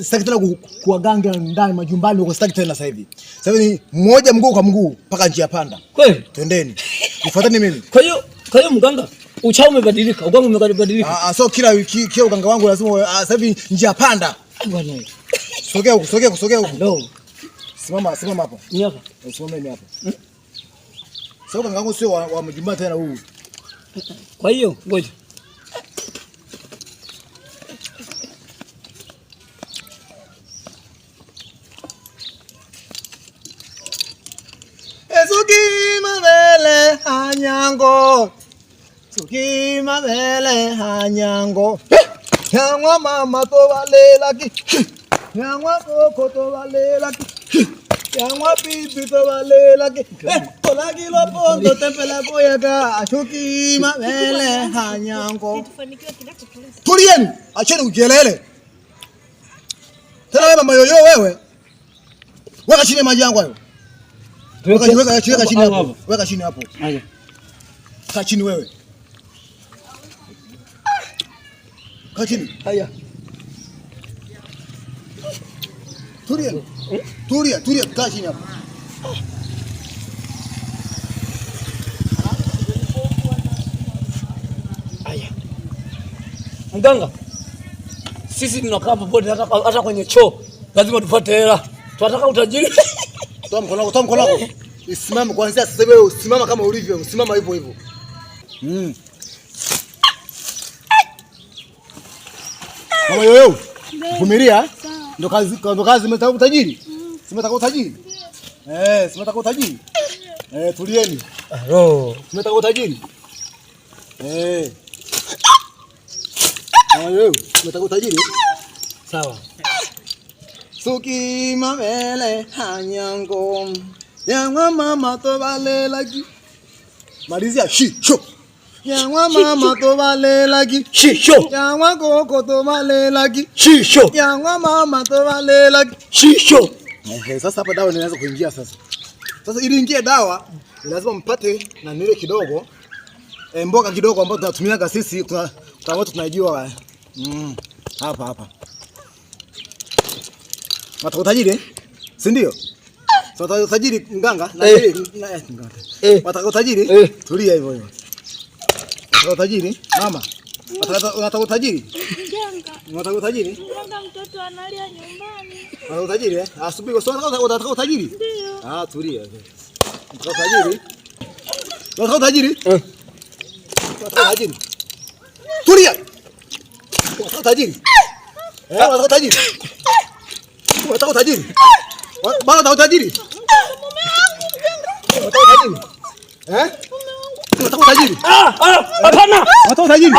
Sitaki tena kuwaganga ndani majumbani huko, sitaki tena sasa hivi. Sasa hivi ni mmoja mguu kwa mguu mpaka njia panda. Kweli? Twendeni. Nifuateni mimi. Kwa hiyo mganga, uchawi umebadilika, uganga umebadilika. Ah, so kila uganga wangu lazima sasa hivi njia panda. Bwana. Sogea huku, sogea huku, sogea huku. No. Simama, simama hapo. Ni hapa. Simama hapo. Sasa uganga wangu sio wa majumbani tena huu. Kwa hiyo ngoja. Suki mabele anyango. Suki mabele anyango. Nyangwa mama to balela ki. Nyangwa koko to balela ki. Nyangwa pipi to balela ki. Tola ki lo pondo tempela boyaka. Suki mabele anyango. Tulieni, acheni ukelele. Tena wewe mama yoyo wewe. Weka chini maji yangu hayo. Weka chini hapo. Weka chini hapo. Haya. Kaa chini wewe. Kaa chini. Haya. Tulia. Tulia, tulia, kaa chini hapo. Haya. Mganga, sisi tunakaa popote, hata kwenye choo lazima tupate hela. Tunataka utajiri. Toa mkono wako, toa mkono wako. Usimame kuanzia sasa hivi, usimama kama ulivyo, usimama hivyo hivyo. Mama yoyo, vumilia. Ndio kazi mmetaka utajiri. Simetaka utajiri. Simetaka utajiri. Tulieni. Alo. Simetaka utajiri. Mama yoyo, simetaka utajiri. Sawa. Suki mabele hanyango. Nyangwa mama to balela ki. Malizia shi sho. Nyangwa mama to balela ki. Shi sho. Nyangwa koko to balela ki. Shi sho. Nyangwa mama to balela ki. Shi sho. Sasa hapa dawa inaanza kuingia sasa. Sasa ili ingie dawa ni lazima mpate na nile kidogo. Mboga kidogo ambayo tunatumiaga sisi kwa watu tunajua. Hapa hapa. Unataka utajiri? Si ndio? So unataka utajiri mganga na mganga. Unataka utajiri? Tulia hivyo hivyo. Unataka utajiri? Mama. Unataka utajiri? Mganga. Unataka utajiri? Mganga, mtoto analia nyumbani. Unataka utajiri eh? Subiri, so unataka utajiri? Ndio. Tulia. Unataka utajiri? Unataka utajiri? Unataka utajiri? Tulia. Unataka utajiri? Unataka utajiri? Unataka utajiri? Bado unataka utajiri? Mume wangu mganga. Unataka utajiri? Mume wangu. Unataka utajiri? Hapana. Unataka utajiri?